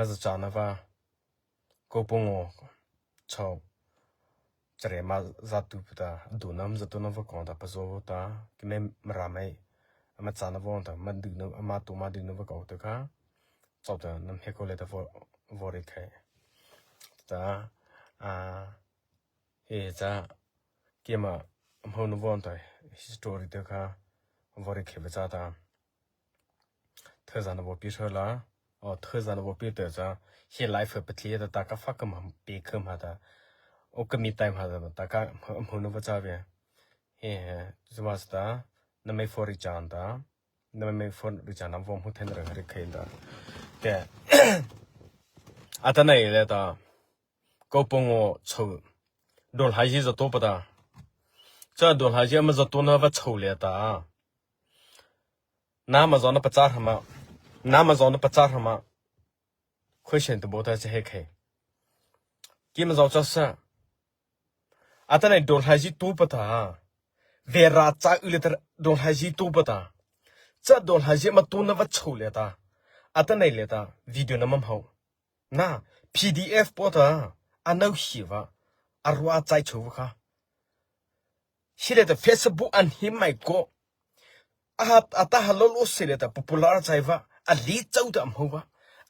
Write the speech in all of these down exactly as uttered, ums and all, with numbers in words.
Maza châna vâ, kô pangawh chô, chariah ma za tu pata, a dona ma za tona vâ kaw ta, pazo ta, keimo Mara mo, ama châna vaw ta, ama dona, ama tao ma dona vâ kaw ta kha, chô ta nama hei kaw liata vaw, vaw reikhei. Ta, a, he cha, keima, ama hawhna vaw ta, history ta kha, vaw reikhei vâ chata. Thazana vaw pi thei la, o thazana vaw pi thei cha, he life pathlie ta ta ka fa ka ma pe ka ma ta, o ka mi tai ma ta, ta ka ma ma na vaw cha ve. He, he, zuma sta, nama phone recharge ta, nama phone recharge na vaw mu then ra ri khai ta. Te, atanoh liata, kô pangawh chô, dawlhazy za to pa ta. Cha dawlhazy ama za tona vâ chô liata. Nama zana pachâ hra ma, nama zana pachâ hra ma. Question ta bo ta cha he khai. Keima za cha sa. Atanoh dawlhazy to pa ta. Vera cha u liata dawlhazy to pa ta. Cha dawlhazy ama tona vâ chô liata. Atanoh liata video nama hmô. Na, P D F po ta, ano hi vâ, a rua chai chô vâ kha. Hi liata Facebook a hnei mai ko. A ha, a ta ha lo lo se liata popular chai vâ, a li chô ta ama hmô vâ,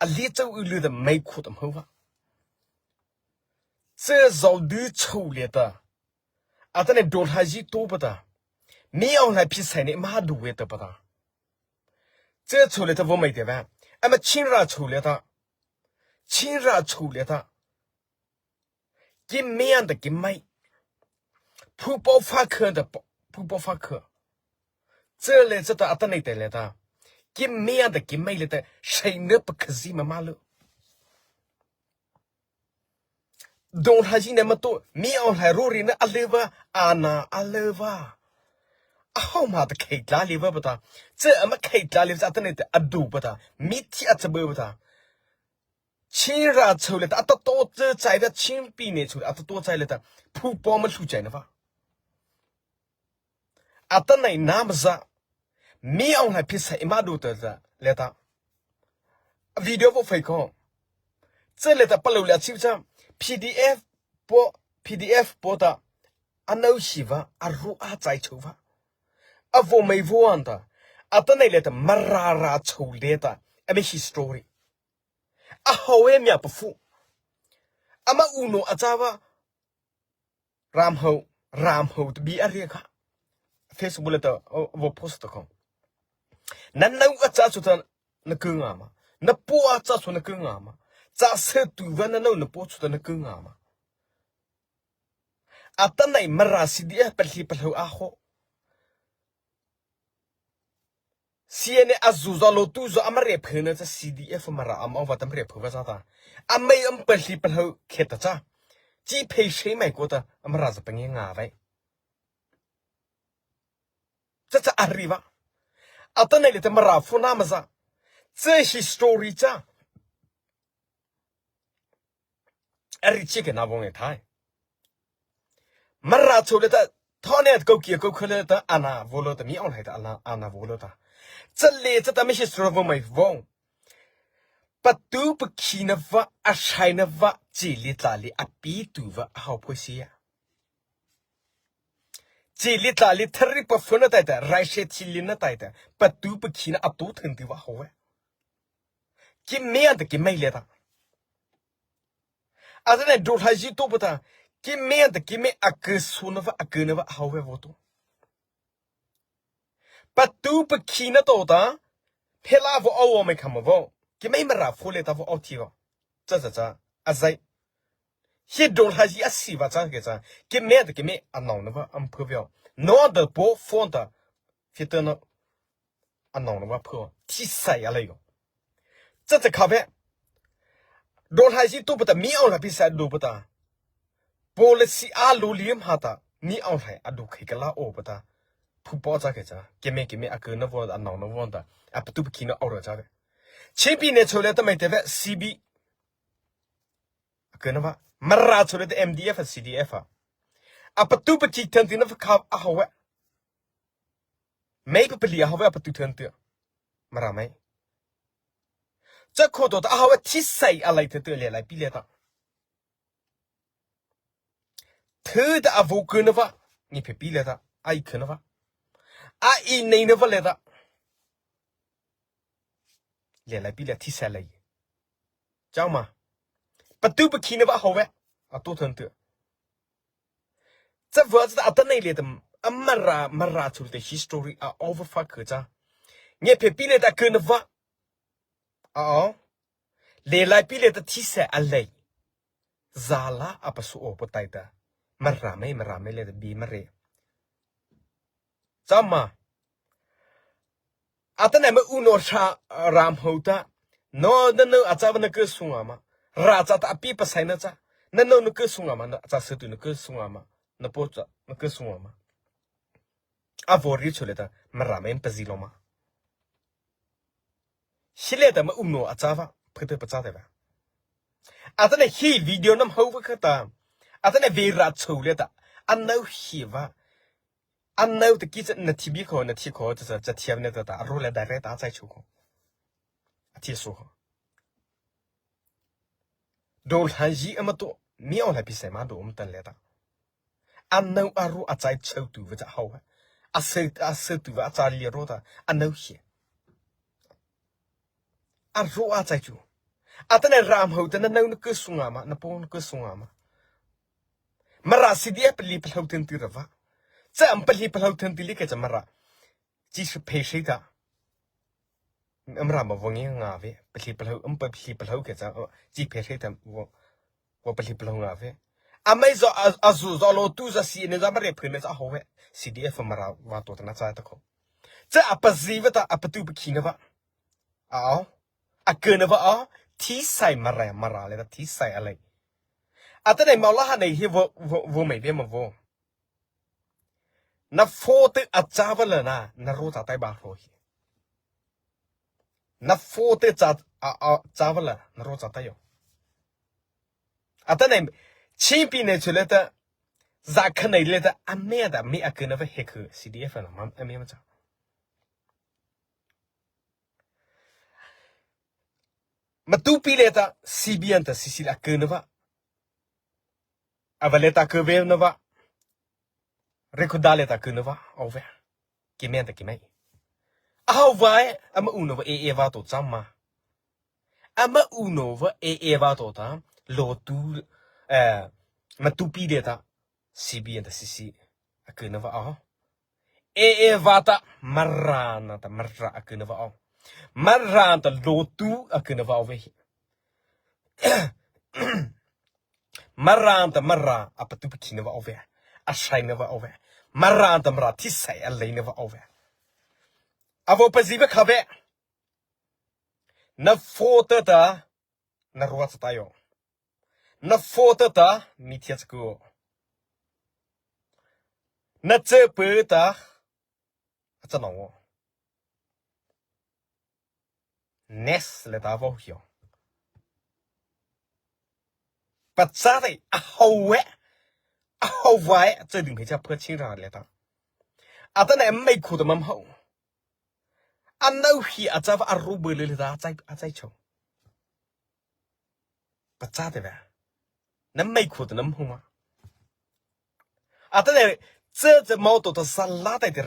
a li chô u liata mai ko ta ama hmô vâ. Cha zao du chô liata. Atanoh dawlhazy to pa ta. Mi aw lai phi sai ne ma du ve ta pa ta. Cha chô liata vaw mai te vâ. Ama Chin ra chô liata. Chin ra chô liata. Keimo ta keimo. Phupaw pha kha ta phu-, phupaw pha kha. Cha liata cha ta atanoh te liata. Keimo ta keimo liata. Sai na pa kha zi ma ma lo. Dawlhazy na ma to, mi aw lai ro ri na a le vâ, a na a le vâ. A hawh ma ta khai tla le vâ pa ta. Cha ama khai tla le vâ cha atanoh te a du pa ta. Mi thi a cha bâ pa ta. Chin ra chô liata, a ta to cha chai liata, Chin pi ne chô liata, a ta to chai liata, phupaw ma hlu chai na vâ. Atanoh nama za. Mi aw lai phi sai ma du ta za, liata. Video vaw fei ko. Cha liata pa lo liata chi cha. P D F po, P D F po ta. Ano hi vâ, a rua chai chô vâ. A vaw mai vaw an ta. Atanoh liata Mara ra chô liata. Ama history. A hawh e mia pa fu. Ama u no a cha vâ. Ram hawh, ram hawh ta bi a ri kha. Facebook liata, o, vaw post ta ko. Na nô a cha chô ta na ku nga ma. Na paw a cha chô na ku nga ma. Cha se tu vâ na nô na paw chô ta na ku nga ma. Atanoh Mara C D F pali palo a hawh. C N A a zu za lo tu za ama re phe na cha C D F Mara ama vâ ta ama re phe vâ cha ta. Ama ama pali palo khe ta cha. Chi phe she mai ko ta ama ra za pa nge nga vâ. Cha cha a ri vâ. Atanoh liata Mara pho nama za. Cha history cha. A ri chi ke na vaw nge thai. Mara chô liata, thone ko ki ko khale ta ana vaw lo ta mi aw lai ta ana, ana vaw lo ta. Cha liata cha ta mi history vaw mai vaw. Patu pakhi na vâ, a sai na vâ, chi li tla li a pi tu vâ, a hawh pho si ya. Chi li tla li thari pa fo na tai ta, rai she thi li na tai ta, patu pakhi na a tu thun ti vâ hawh e. Keimo ta keimo liata. Atanoh dawlhazy to pa ta, keimo ta keimo a ke su na vâ, a ke na vâ, hawh e vaw to. Patu pakhi na to ta, phe la vaw aw mai kha ma vaw. Keimo Mara pho liata vaw aw thi vaw. Cha cha cha, a zai. Hi dawlhazy a si vâ cha ke cha, keimo ta keimo a nô na vâ, am pho vâ. No da po phone ta, phi ta na. A nô na vâ pho, thi sai a lai yo. Cha cha kha vâ. Dawlhazy to pa ta, mi aw lai pi sai do pa ta. Policy a lu li ma ta, mi aw lai a du khai ka la o pa ta. Phu po cha ke cha, keimo keimo a ke na vaw, a nô na vaw ta. A patu pakhi na aw ra cha vâ. Chin pi ne chô liata mai te vâ, C B. A ke na vâ. Mara chô liata M D F, C D F a. A patu pakhi thun ti na vâ kha a hawh e. Mei pa pali a hawh e a patu thun ti. Mara mei. Cha khoto ta ahy a thisaih a lai thei tu lei lai pi lei ta. Thei ta a vaw kei na va. Ngiaphe pi lei ta. Ai kei na va. A i nei na va lei ta. Lei lai pi lei thisaih lai. Chau ma. Patu pa khi na va ahy ve. A to thei tu. Cha va cha ta a ta nei lei ta. A Mara, Mara chu te history a over fa kei cha. Ngiaphe pi lei ta kei na va. A o. Lei lai pi lei ta thisaih a lai. Zala a pasu o pa tai ta. Mara mei, Mara mei lei ta bi Mara. Chau ma. Atanoh ma u no sa ram hau ta. No, na no a cha va na kei sung a ma. Ra cha ta a pi pa sai na cha. Na no na kei sung a ma. Na cha se tu na kei sung a ma. Na po cha na kei sung a ma. A vaw ri chu lei ta. Mara mei pa zi lo ma. Hi lei ta ma u no a cha va. Phe te pa cha te va. Atanoh hi video nam hau va kha ta. Atanoh ve ra chu lei ta. A no hi va. A no ta ki cha na thi bi ko, na thi ko, cha, cha, cha thiam ne ta ta. A ro lei direct ta chai chu ko. A thi su ko. Do han ji ama to. Mi o la pi sai ma do um tan lei ta. A no a ro a chai chau tu va cha hau ha. A se, a se tu va a cha li ro ta. A no hi. A ro a chai chu. Atanoh ram hau ta na no na kei sung a ma, na po na kei sung a ma. Mara si di a pali pa hau ten ti ra va. Cha am pali pa hau ten ti li kei cha Mara. Chi su phe sai ta. Am ra ma vaw nge nga ve. Pali pa hau, am pali pa hau kei cha. Chi phe sai ta vaw. Vaw pali pa hau nga ve. A mei zo a, a zu zo lo tu za si ne za Mara phe ne za ahy ve. C D F Mara va to ta na cha ta ko. Cha a pa zi va ta a patu pa khi na va. A o. A kei na va a. Thisaih Mara, Mara lei ta thisaih a lai. Atanoh ma la ha nei hi vaw, vaw, vaw mei ve ma vaw. Na pho te a cha va la na, na ro cha tai ba ro hi. Na pho te cha, a, a, cha va la, na ro cha tai yo. Atanoh, Chin pi nei chu lei ta, za kha nei lei ta, a me ta, me a kei na va he kei, C D F na ma, a me ma cha. Matupi lei ta, C B N ta, C C lei a kei na va. A va lei ta kei ve na va. Rekhuda lei ta kei na va, aw ve. Ki men ta ki mei. Ahy va e, ama u no va e e va to cha ma. Ama u no va e e va to ta, lo tu, eh, Matupi lei ta, C B N ta C C, a kei na va aw. E e va ta, Mara na ta, Mara a kei na va aw. Mara ta lo tu, a kei na va aw ve hi. Mara ta Mara a patu pa khi na va aw ve. A sai na va aw ve. Mara ta Mara thisaih a lai na va aw ve. A vaw pa zi va kha ve. Na pho te ta, na ro cha tai yo. Na pho te ta, mi thia cha ko. Na che pe ta, a cha no. Next lei ta vaw hi yo. Pa cha te, ahy ve. Ahy va e, che ding he cha pa Chin ra lei ta. Atanoh mei khu ta ma hau. A no hi a cha va a ro be lei lei ta, a chai, a chai chau. Pa cha te ve. Na mei khu ta na hmu ma. Atanoh, che che mau to ta sa la tai te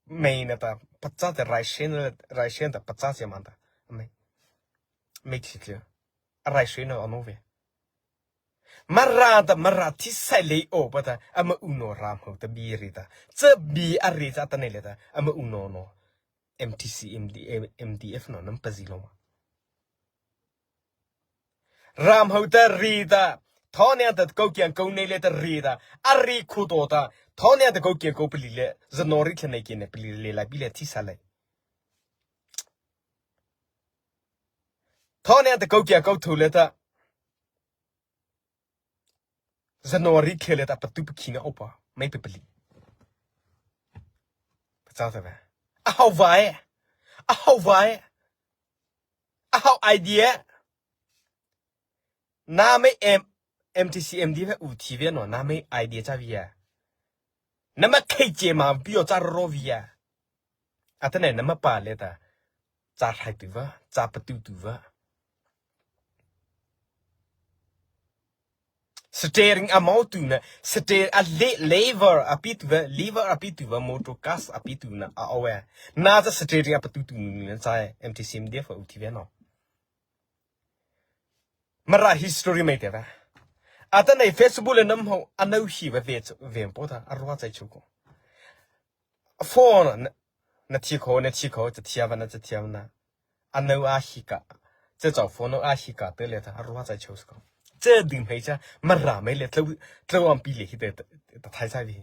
mei na ta, pa cha te rai shen, rai shen ta pa cha che man ta. Mei. Mei thi thi. A rai shen na ano ve. Mara ta Mara thisaih lei o pa ta, ama u no ram hau ta bi ri ta. Che bi a ri cha ta nei lei ta, ama u no no. M T C, M D, M D F no, nam pa zi lo ma. Ram hau ta ri ta, thaw ne ta kau kiang kau nei lei ta ri ta, a ri khu to ta, thaw ne ta kau kiang kau pali lei, za no ri thla nei ki ne pali lei lai pi lei thisaih lai. Thaw ne ta kau kiang kau thu lei ta, January khe lei ta patu pa khi na o pa, mei pe pali. Pa cha ta ve. Ahy va e. Ahy va e. Ahy idea. Na mei M, M T C M D ve u thi ve no, na mei idea cha vi ya. Na ma khei che ma pi yo cha ro vi ya. Atanoh na ma pa lei ta. Cha hai tu va, cha patu tu va. Steering a motor na, steer a le-, lever a pitupa, lever a pitupa, motor gas a pitupa na, a aw e. Na cha steering a patupa na cha, M T C M D F a u thi ve no. Mara history mai te ve. Atanoh Facebook le nama hmô, a nô hi ve ve ch-, ve pô ta, a rua chai chô ko. Phone na, na thi ko, na thi ko, cha thia va na, cha thia va na. A nô a hi ka. Cha chô phone nô a hi ka te le ta, a rua chai chô ko. Cha ding hei cha, Mara mai le, tlo, tlo am pi le hi te, te, te thai sa vi.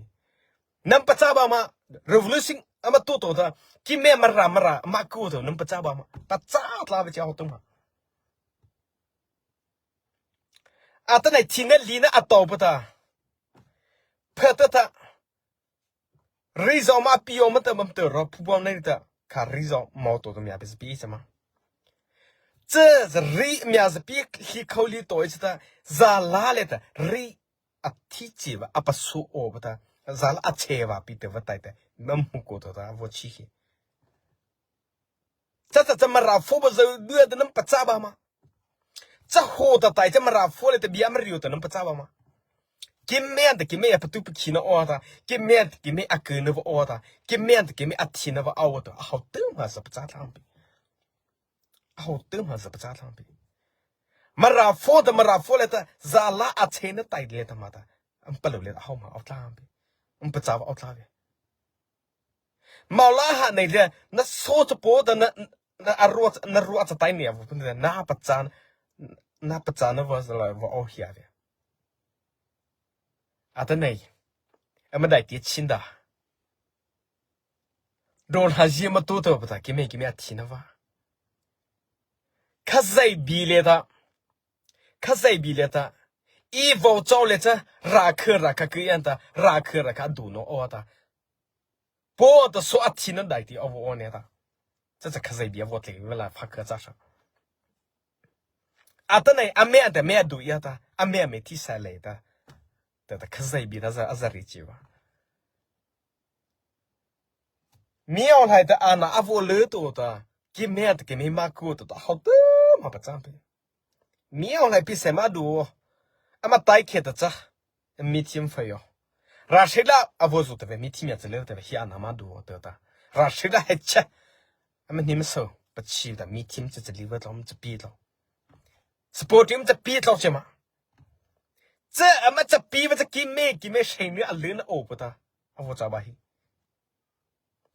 Nama pachâ ba ma, revolution, ama to to ta. Keimo Mara, Mara, ma ko to, nama pachâ ba ma. Pachâ tla ve cha ho to ma. Atanoh thina lina a to pa ta. Pha ta ta. Ri zo ma pi o ma ta ma ta ro phu bom na ta. Kha ri zo ma to to mia pe pi sa ma. Cha ri mia sa pi hi khô li to i ta. Za la le ta. Ri a thi chi va a pa su o va ta. Za la a che va pi te va tai ta. Nama hmô ko to ta vo chi hi. Cha cha cha Mara pho ba zo dua ta nama pachâ ba ma. Cha ho ta tai cha Mara pho le ta bia ma rio ta nama pachâ ba ma. Keimo ta keimo a patu pakhi na o ta. Keimo ta keimo a ke na va o ta. Keimo ta keimo a thi na va o ta. A ho tu ma sa pachâ thang pi. A ho tu ma sa pachâ thang pi. Mara pho ta Mara pho le ta za la a che na tai le ta ma ta. Am pa lo le a ho ma o thang pi. Am pachâ ba o thang pi. Mawla ha nei le, na so cha po ta na, na a rua, na rua cha tai nei a vo pun na pachâ, na pachâ na va la va o hia ve. Atanoh, ama dai ti chin da. Don ha ji ma to to pa ta, keimo keimo a thi na va. Khazia bi le ta. Khazia bi le ta. I vo chô le cha, ra kha ra kha ke yan ta, ra kha ra kha du no o ta. Pô ta so a thi na dai ti a vo o ne ta. Cha cha Khazia bi a vo tle ve la pha kha cha sa. Atanoh a me a ta me a du ya ta. A me a me thi sa le ta. Ta ta Khazia bi ta za a za ri chi va. Mi o lai ta a na a vo le to ta. Keimo ta keimo ma ko to ta. Ho ta ma pachâ pi. Mi o lai pi se ma du. Ama tai khe ta cha. Mi thim fa yo. Ra she la a vo zu ta ve mi thim ya cha le ta ve hi a na ma du ta ta. Ra she la he cha. Ama ni ma so. Pa chi ta mi thim cha cha li va lo ma cha pi lo. Sport team cha pi lo che ma. Cha ama cha pi va cha keimo keimo she ni a le na o pa ta. A vo cha ba hi.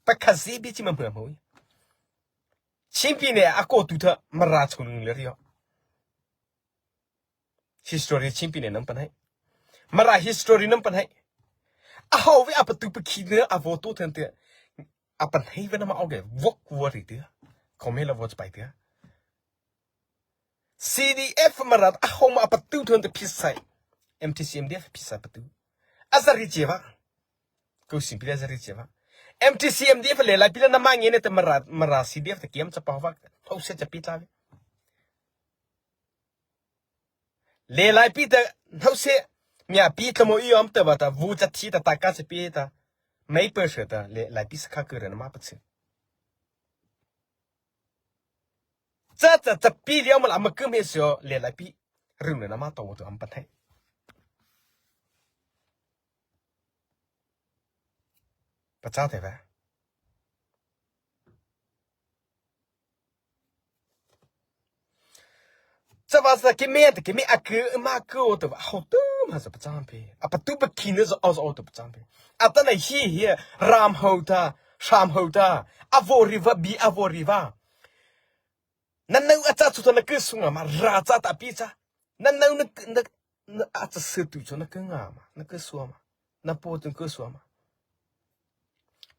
Pa Khazia bi chi ma hmâ hmâ. Chin pi ne a ko tu ta Mara chô nung le rio. History Chin pi ne nama pa nei. Mara history nama pa nei. A ho ve a patu pakhi ne a vo to then te. A pa nei ve nama o ge vok vo ri te. Khome la vo pai te. C D F Mara a ho ma a patu then te phi sai. M T C M D F phi sai patu. A za ri che va. Ko sin pi le za ri che va. M T C M D F le lai pi le nama nge ne te Mara, Mara C D F te kiam cha pa va. Ho se cha pi ta ve. Le lai pi ta hno se, mia pi tla mo i om ta va ta, vu cha thi ta ta ka se pi ta, mei pe se ta, le lai pi sa kha ke re na ma pa che. Cha cha cha pi liao ma la ma ke me se o, le lai pi, rim le na ma to tu am pa thai. Pa cha te ve. Cha va sa keimo ta keimo a ke ma ke o ta va ho tu ma sa pa chang pi. A patu pakhi ne za o za o ta pa chang pi. Atanoh hi hi ram ho ta, sham ho ta. A vo ri va bi a vo ri va. Na nô a cha chu ta na ke su nga ma ra cha ta pi cha. Na nô na, na, na a cha se tu chu na ke nga ma, na ke su ma. Na po tu ke su ma.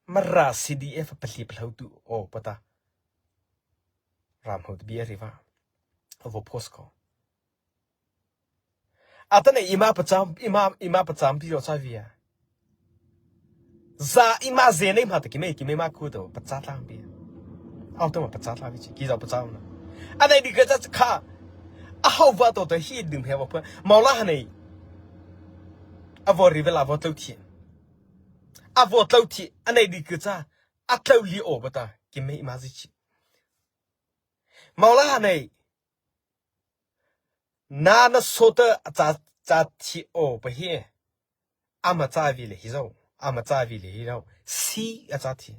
Mara C D F pali palo tu o pa ta. Ram ho tu bi a ri va. A vo post ko. Atanoh eima pacham, eima, eima pacham pi yo cha via. Za eima ze nei ma ta keimo, keimo ma ku to pachâ tlang pi. Au to ma pachâ tlang pi chi, ki za pachâ na. Anei di ke cha kha. A hau va to ta hi dum he va pa. Mawla ha nei. A vo ri ve la vo tlo thi. A vo tlo thi. Anei di ke cha. A tlo li o va ta. Keimo eima zi chi. Mawla ha nei. Na na so ta a cha cha thi awpa hih. Ama cha vei lei hi zaw, ama cha vei lei hi zaw, si a cha thi.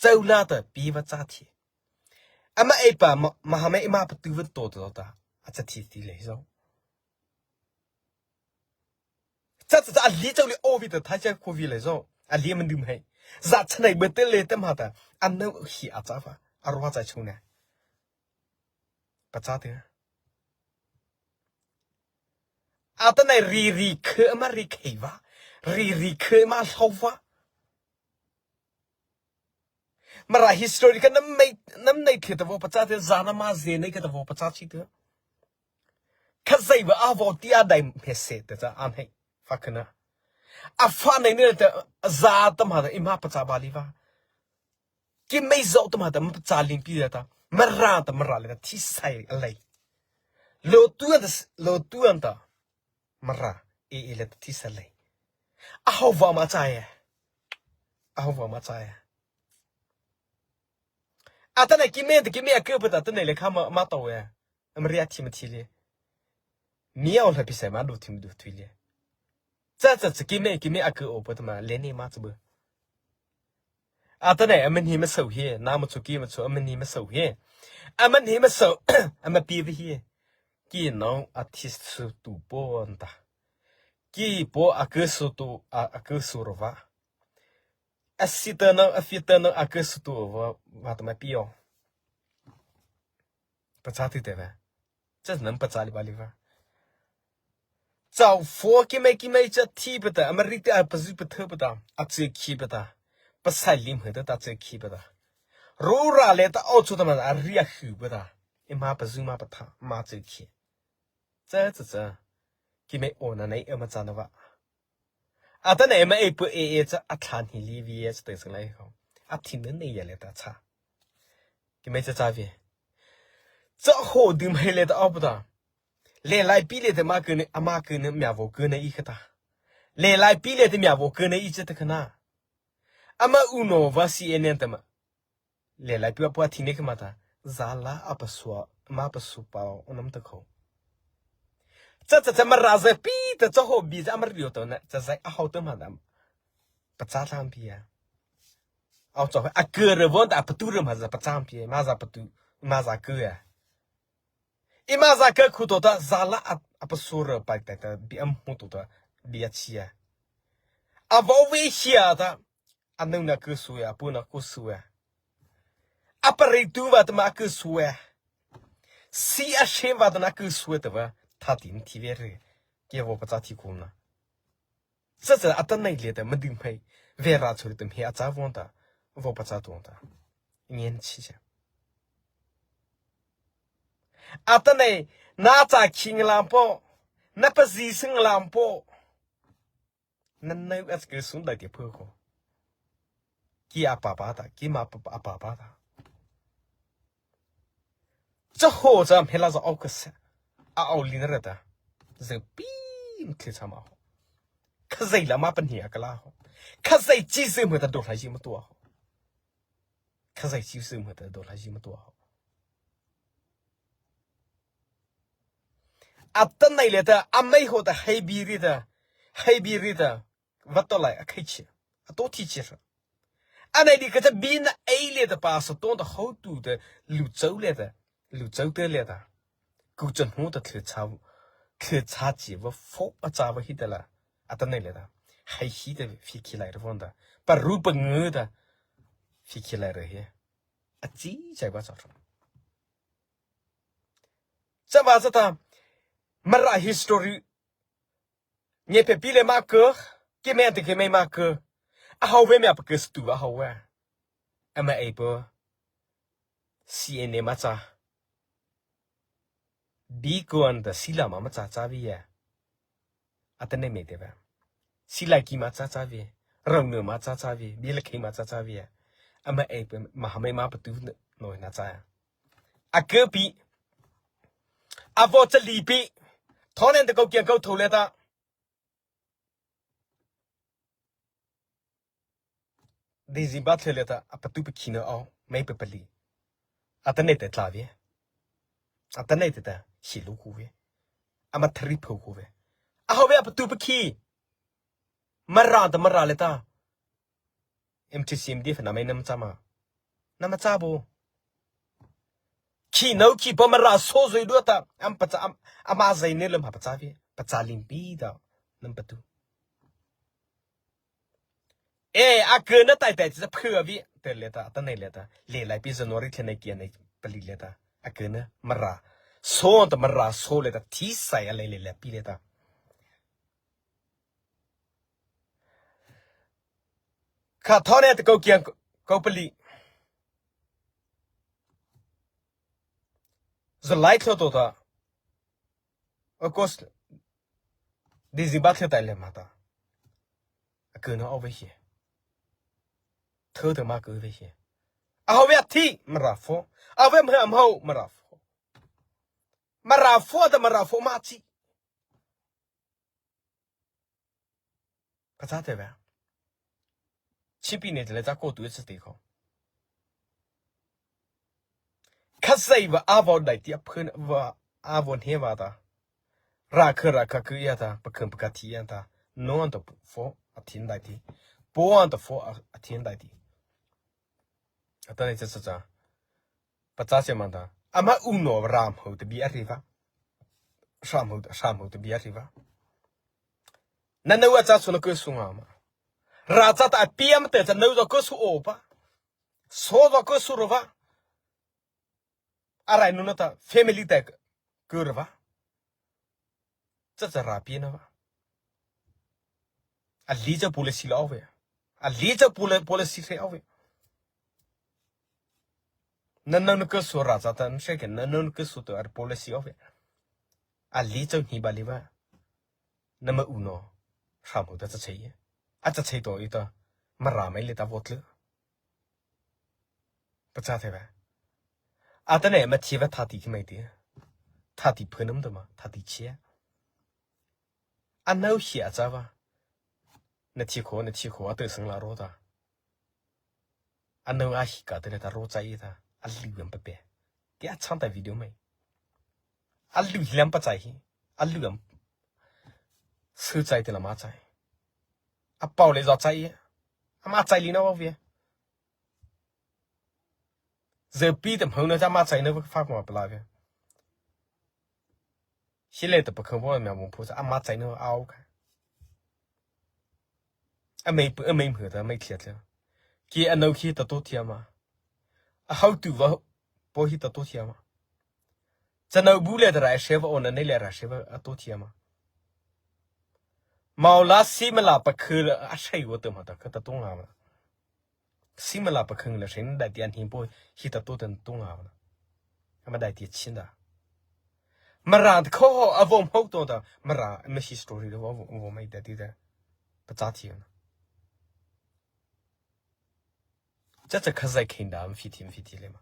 Châ la ta pi va cha thi. Ama ei pa ma, ma ha mei ma pa tu va to to ta. A cha thi ti lei hi zaw. Cha cha cha a li châ lei o vei ta tha cha ko vei lei zaw. A li ma dum hei. Za cha nei ba te lei ta ma ta. A nau hi a cha va. A rua cha chu ne. Pa cha te. Atanoh ri ri khe ma ri khe va. Ri ri khe ma hlo va. Mara history ka nam nei, nam nei khe ta vo pa cha te za na ma ze nei khe ta vo pa cha chi te. Khazia ba a vo ti a dai mese te cha an hei. Fa khana. A fa nei nei te za ta ma ta i ma pa cha ba li va. Ki mei zo ta ma ta ma cha lim pi ta. Mara ta mara le ta thi sai a lei. Lo tu an ta, lo tu an ta. Mara, e, e le ta thi sai lei. A ho va ma cha e. A ho va ma cha e. Atanoh ki mei ta ki mei a ke pa ta ta nei le kha ma, ma to e. Ama ri a thi ma thi le. Mi a o la pi sai ma do thi ma do thi le. Cha cha cha ki mei, ki mei a ke o pa ta ma le nei ma cha ba. Atanoh ama ni ma so he, na ma chu ki ma chu ama ni ma so he. Ama ni ma so, ama pi vi he. Ki no a thi su tu po an ta. Ki po a ke su tu, a, a ke su ro va. A si ta no, a fi ta no, a ke su tu va, va ta ma pi o. Pa cha ti te va. Cha nam pa cha li ba li va. Chau fo ki mei ki mei cha thi pa ta, ama ri te a pa zu pa the pa ta, a che khi pa ta. Pa sai lim he ta ta che khi pa ta. Ro ra le ta o chu ta ma a ri a hu pa ta. I ma pa zu ma pa tha, ma che khi. Cha cha cha. Ki mei o na nei ama cha na va. Atanoh ama ei pu e e cha a thlan hi li vi e cha te sang lai ho. A thi na nei ya le ta cha. Ki mei cha cha vi. Cha ho dum hei le ta o pa ta. Le lai pi le te ma ke ne, ama ke ne mya vo ke ne i kha ta. Le lai pi le te mya vo ke ne i cha ta khana. Ama u no va si e ne ta ma. Le lai pi a pu a thi ne kha ma ta. Za la a pa sua, ma pa su pa o nam ta kho. Cha cha cha ma ra za pi ta cha ho bi za ma ri o to na. Cha za a ho ta ma da. Pa cha thlam pi ya. Ao cha a ke re von ta pa tu re ma za pa cha pi ya. Ma za pa tu, ma za ke ya. I ma za ke khu to ta za la a, a pa su re pa ta ta bi am hu to ta bi a chi ya. A vo ve hia ta. A nau na ke su ya, a pu na ko su ya. A pa rei tu va ta ma ke su ya. Si a she va ta na ke su ya ta va. Tha ti mi thi ve re. Ke vo pa cha thi ko na. Cha cha atanoh le ta ma dum hei. Ve ra chu le ta mi a cha von ta. Vo pa cha tu ta. Ngen chi cha. Atanoh na cha khi nglam po. Na pa zi sing nglam po. Na nau a ke sun dai te phu ko. Ki a pa pa ta, ki ma pa pa, a pa pa ta. Cha ho cha mhe la za o ka se. A o li na re ta. Ze pi m khe cha ma ho. Khazia la ma pa ni a ka la ho. Khazia chi ze mo ta do la ji ma to ho. Khazia chi ze mo ta do la ji ma to ho. Atanoh le ta, a mei ho ta hei bi ri ta. Hei bi ri ta. Va to lai a khai chi. A to thi chi ra. A nei di ka cha bi na ei le ta pa sa to ta ho tu ta lu chau le ta. Lu chau te le ta. Ku chan hu ta thlu chau. Thlu cha chi va fo a cha va hi ta la. Atanoh le ta. Hei hi ta fi khi lai ra von ta. Pa ru pa ngu ta. Fi khi lai ra hi. A chi chai va cha ra. Cha va cha ta. Mara history. Nge pe pi le ma ke, ki me te ki me ma ke. A hau ve me a pa ke stu a hau ve. A ma ei po. Si e ne ma cha. Bi ko an da si la ma ma cha cha vi ya. Atanoh me te va. Si la ki ma cha cha vi. Rau ne ma cha cha vi. Bi le ki ma cha cha vi ya. A ma ei po ma ha me ma pa tu no na cha ya. A ke pi. A vo cha li pi. Tho nen te ko kia ko tho le ta. December thla le ta, a pa tu pa khi na o, mei pa pa li. Atanoh te tla vi. Atanoh te ta, si lu ku vi. A ma thari pho ku vi. pia patu pakhi. Mara ta Mara lei ta. M T C M D F nama nama châ ma. Nama châ bo. Khi no khi pa Mara so zui dua ta. Ama pachâ ama, ama zai ne lei ma pachâ vei. Pachâ limpi ta. Nama patu. E, a kei na tai tai cha phu a vei. Te lei ta, ta nei lei ta. Lei lai pi January thei nei kia nei pali lei ta. A kei na Mara. So ta Mara so lei ta. Thi sai a lei lei lei pi lei ta. Kha thone te ko kiang ko pali. July thla to ta. August. December thla tai le ma ta. A kei na over here. Thla te ma ko over here. A ho ve a thi Mara fo. A ve ma am ho Mara fo. Mara fo ta Mara fo ma chi. Pachâ te ve. Chipi ne te lei cha ko tu e cha te ko. Khazia va a vaw dai ti a phun va a vaw hne va ta. Ra kha ra kha ku ya ta, pa khun pa ka thi ya ta. No an to fo a thin dai ti. Po an to fo a, a thin dai ti. A ta nei cha cha cha. Pachâ se ma ta. Ama u no ram ho te bi a ri va. Ram ho, ram ho te bi a ri va. Na no a cha su na ko su nga ma. Ra cha ta a pi am te cha no zo ko su o pa. So zo ko su ro va. A rai nu na ta family te ko ro va. Cha cha ra pi na va. A li cha policy la ve. A li cha poli-, policy re ve. Na no na ko su ra cha ta na se ke na no na ko su to a policy ve. A li cha ni ba li va. Na ma u no. Ram ho ta cha chei. A cha chei to i ta. Mara mai lei ta vote lei. Pachâ te ve. A ta nei ma thi va tha ti ki mai ti. Tha ti phun am ta ma, tha ti chia. A no hia cha va. Na thi ko, na thi ko, a to sang la ro ta. A no a hi ka te lei ta ro cha i ta. A lu am pa pe. Ti a chang ta video mai. A lu hi lam pachâ hi. A lu am. Su chai te la ma chai. A pau lei zo chai. A ma chai li na va ve. Ze pi te hmo na cha ma chai na va fa ko ma pala ve. Hi lei ta pa kha va ma mo pho cha a ma chai na a o ka. A mei pu, a mei mhu ta mei thia thia. Ki a no khi ta to thia ma. A hau tu va po hi ta to thia ma. Cha no bu lei ta ra se va o na nei lei ra se va a to thia ma. Mau la si ma la pa khu la a sei va ta ma ta kha ta to nga ma. Si ma la pa khang la hring dai ti an him po hi ta to tan to nga na. Ama dai ti chin da. Mara ta kho ho a vom ho to ta. Mara ma history lo vom, vom mai da ti da. Pachâ ti na. Cha cha Khazia khin da am fiti am fiti lei ma.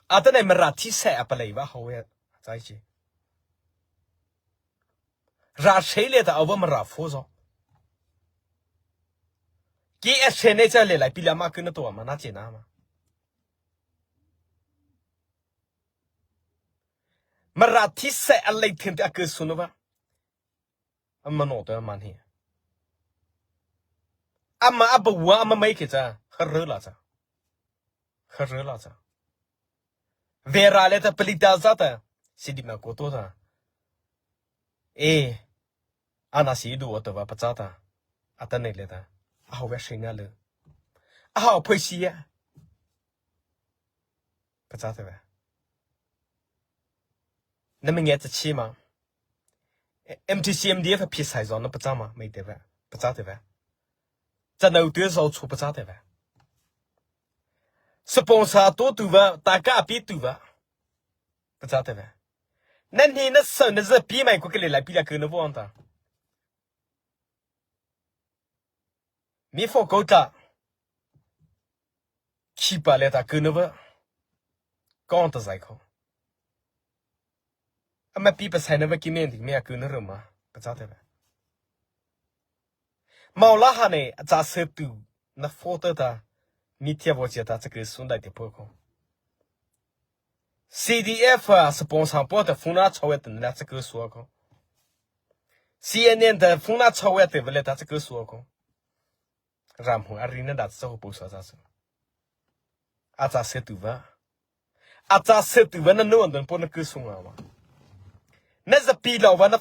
A ta nei Mara thi sai a pa lei va ho ya. Chai chi. Ra sei lei ta a va Mara fo zo. Ki a sei nei cha lei lai pi la ma ku na to ma na che na ma. Mara thi sai a lei thin te a ku su no va. Ama no te ama ni. Ama a ba wa ama mai ke cha. Kha ro la cha. Kha ro la cha. Vera lei ta pali ta za ta. Si di ma ko to ta. E. Ana si du o ta va pachâ ta. A ta nei lei ta. A ho ve sei na lei. A ho phoi si ya. Pachâ te ve. Na mi nge cha chi ma. M T C M D F phi sai zo na pachâ ma. Mai te ve. Pachâ te ve. Cha no tu zo chu pachâ te ve. Sponsor to tu va, ta ka pi tu va. Pachâ te ve. Na ni na sa na za pi mai ko ke lei lai pi la ke na vo an ta. Mi fo ko ta. Khi pa lei ta ke na va. Kon ta zai ko. Ama pi pa sai na va ki men ti me a ke na ro ma. Pachâ te ve. Mau la ha nei a cha se tu na fo ta ta. Mi thia vo chia ta cha ke sun dai te po ko. C D F a sponsor po ta fu na chau e ta na cha ke su ko. C N N ta phone na chhao ya te vale ta cha kei su ko. Ram hu a ri na da cha hu po sa cha su. A cha se tu va. A cha se tu va na no don po na kei su nga va. Na za pi lo va na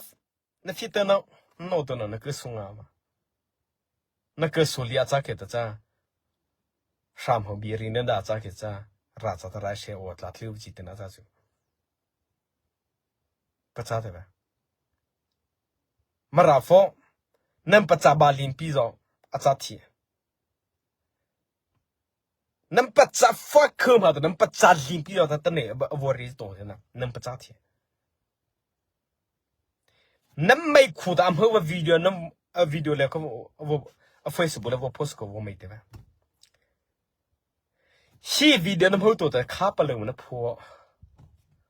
na fi te na no te na na kei su nga va. Na kei su li a cha ke ta cha. Ram hu bi ri na da cha ke cha. Ra cha ta ra she o tla tliu chi te na cha su. Pachâ teh vei. Mara pho, nama pachâ ba limpi zo, a châ thei. Nama pachâ pho khei ma ta, nama pachâ limpi zo ta, ta ne, a vaw ri to na, nama pachâ thei. Nama mei khu ta, ama va video, nama, a video le ko, a va, a Facebook le va post ko va mei teh vei. Hi video nama hawh to ta khâpa lei ma na pho.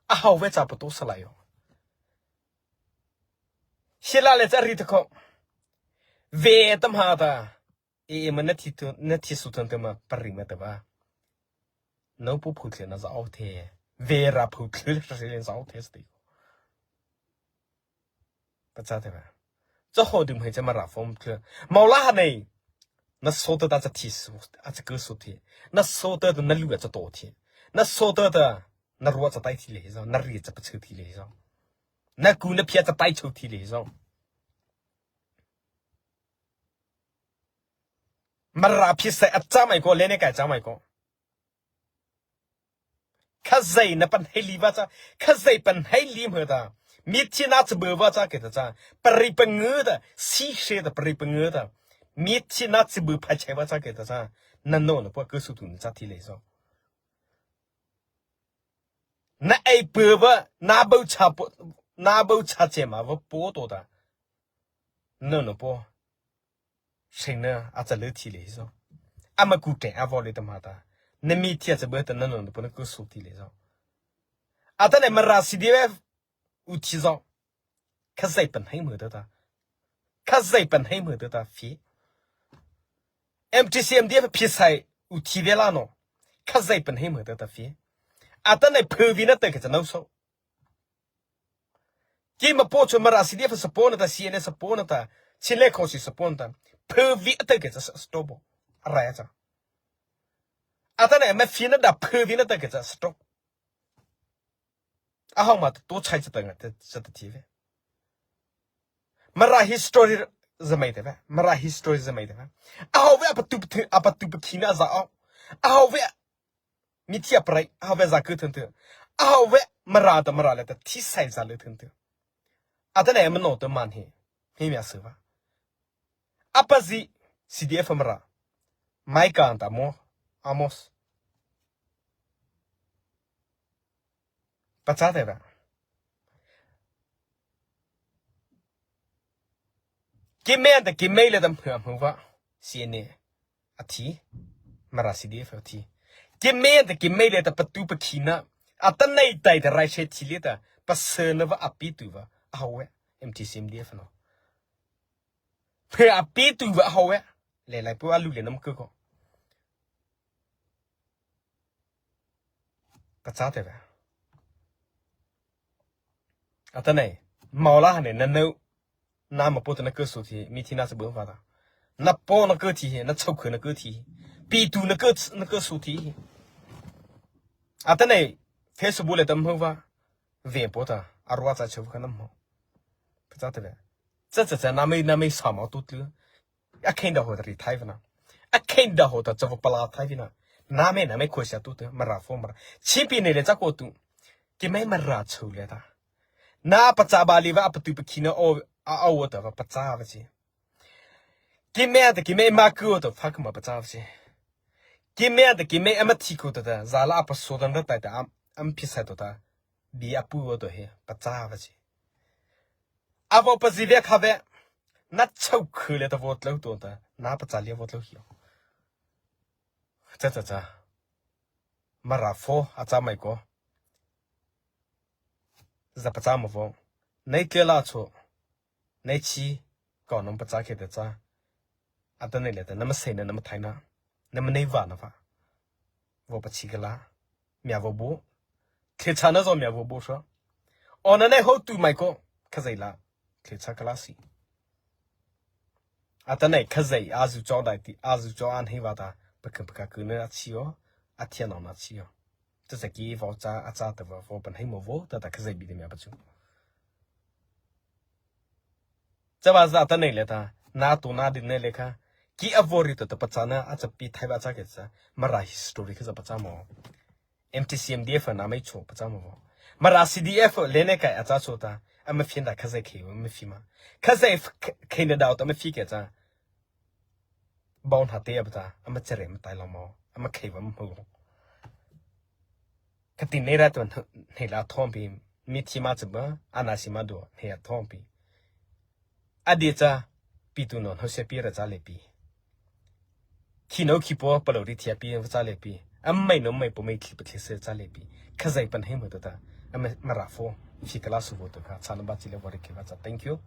A hawh vei cha pa to sa lai yo. Hi la le cha ri ta ko. Vei ta ma ta. E, e ma na thi tu, na thi su tan ta ma pa ri ma ta ba. Nô pu phu thei na za o the. Vei ra phu thei le sa se le za o the sti. Pachâ teh vei. Cha hawh dum hei cha Mara pho ma thei. Mawla ha nei. Na so ta ta cha thi su, a cha kei su thei. Na so ta ta na lu a cha to thei. Na so ta ta na ru a cha tai thei le zo. Na ri cha pa cheu thei le zo. Na ku na phia cha tai cheu thei le zo. Mara phi sai a cha mai ko, le ne kai cha mai ko. Khazia na pan hei li va cha, khazia pan hei li ma ta. Mithi na cha bu va cha ke ta cha. Pari pa ngu ta, si she ta pari pa ngu ta. Mithi na cha bu pa chai va cha ke ta cha. Na no na pa kei su tu na cha thei le zo. Na ei pa va, na bu cha po, na bu cha che ma va po to ta. No no po. Sing na a cha le thei le zo. Ama ku te a vaw le ta ma ta. Na mithi a cha bu ta na no no po na kei su thei le zo. A ta ne Mara C D F u thei zo. Khazia pan hei ma ta ta. Khazia pan hei ma ta ta phi. M T C M D F phi sai u thei vei la no. Khazia pan hei ma ta ta phi. A ta ne phu vi na ta ke cha no so. Kei ma po cho Mara C D F support na ta, C N A support na ta, Chin le kho si support na ta. Phu vi a ta ke cha stop bo. A ra ya cha. A ta ne ma phi na da phu vi na ta ke cha stop. A hawh ma ta to chai cha ta nga ta cha ta thei vei. Mara history za mai teh vei. Mara history za mai teh vei. A hawh vei a pa tu pa thi, a pa tu pa khi na za o. A hawh vei mithi a prai, a hawh vei za kei thun thun. A hawh vei Mara ta Mara le ta thi sai za le thun thun. A ta ne ma no ta man he. He mi a se va. A pa zi C D F Mara. Mai ka ta mo. Amos. Pachâ teh vei. Kei mei ta kei mei le ta hmu hmu va. C N A. A thei. Mara C D F a thei. Kei mei ta kei mei le ta pa tu pa khi na. A ta nei tai ta rai she thei le ta. Pa se na va a pi tu va. A hawh vei. M T C M D F no. Phe a pi tu va a hawh vei. Le lai pu a lu le nam ko ko. Pachâ teh vei. A ta nei, mawla ha nei, na no, na ma po ta na kei su thei, mithi na cha bu va ta. Na po na kei thei, na chau kei na kei thei. Pi tu na kei, na kei su thei. A ta nei, Facebook le ta ma hawh va. Vei po ta, a ru a cha cheu ka na ma hawh. Pachâ teh vei. Cha cha cha, na mei, na mei sa ma tu tu. A khen da ho ta ri thai vei na. A khen da ho ta cha va pa la thai vei na. Na mei, na mei ko sia tu tu, Mara pho Mara. Chi pi nei le cha ko tu. Kei mei Mara chau le ta. Na pachâ ba li va a pa tu pa khi na o, a o ta va pachâ va chi. Kei mei ta kei mei ma ku o ta pha ka ma pachâ va chi. Kei mei ta kei mei a ma thi ku ta ta. Za la a pa so dan ra tai ta am, am phi sai to ta. Bi a pu o to he pachâ va chi. A vaw pa zi vei kha vei. Na chau kei le ta vaw tlau to ta. Na pachâ le vaw tlau hi. Cha cha cha. Mara pho a cha mai ko. Za pachâ ma vaw. Nei ke la cho. Nei chi. Ko nam pachâ ke ta cha. A ta nei le ta. Nama sei na, nama thai na. Nama nei va na va. Vaw pa chi ka la. Mia vaw bu. Khe cha na zo mia vaw bu sa. O na nei ho tu mai ko. Khazia la. Khe cha ka la si. Atanoh Khazoh a zu chô daihti, a zu chô a hnei vâta, pakha pakha ku na a chi aw, a thei no na chi aw. Tahpa cha ki vaw cha, a cha tahpa vaw pahno mo vaw, tahpa ta Khazoh bie ta mia pa chu. Tahpa cha atanoh liata, na tu na di na le kha, ki a vaw ri ta tahpa cha na, a cha pi thai ba cha ke cha, Mara history kha za pa cha mo. M T C M D F na mai cho pa cha mo vaw. Mara C D F le ne kai a cha cho ta, ama phi na Khazoh khei, ama phi ma. Khazoh f-, k-, khei na dao ta ama phi ke cha. Bau na te a pa cha, ama chere ma tai lo mo, ama khei va mo. Ka ti nei ra to nei la thom pi, mi thi ma cha ba, a na si ma do, nei a thom pi. A di cha, pi tu no, hau se pi ra cha le pi. Khi no khi po, pa lo ri thia pi, va cha le pi. A mai no mai po mai khi pa khi se cha le pi. Khazoh pahno mo to ta. A ma, Mara fo, phi ka la su vo to ka, cha na ba chi le vaw ri ke va cha. Thank you.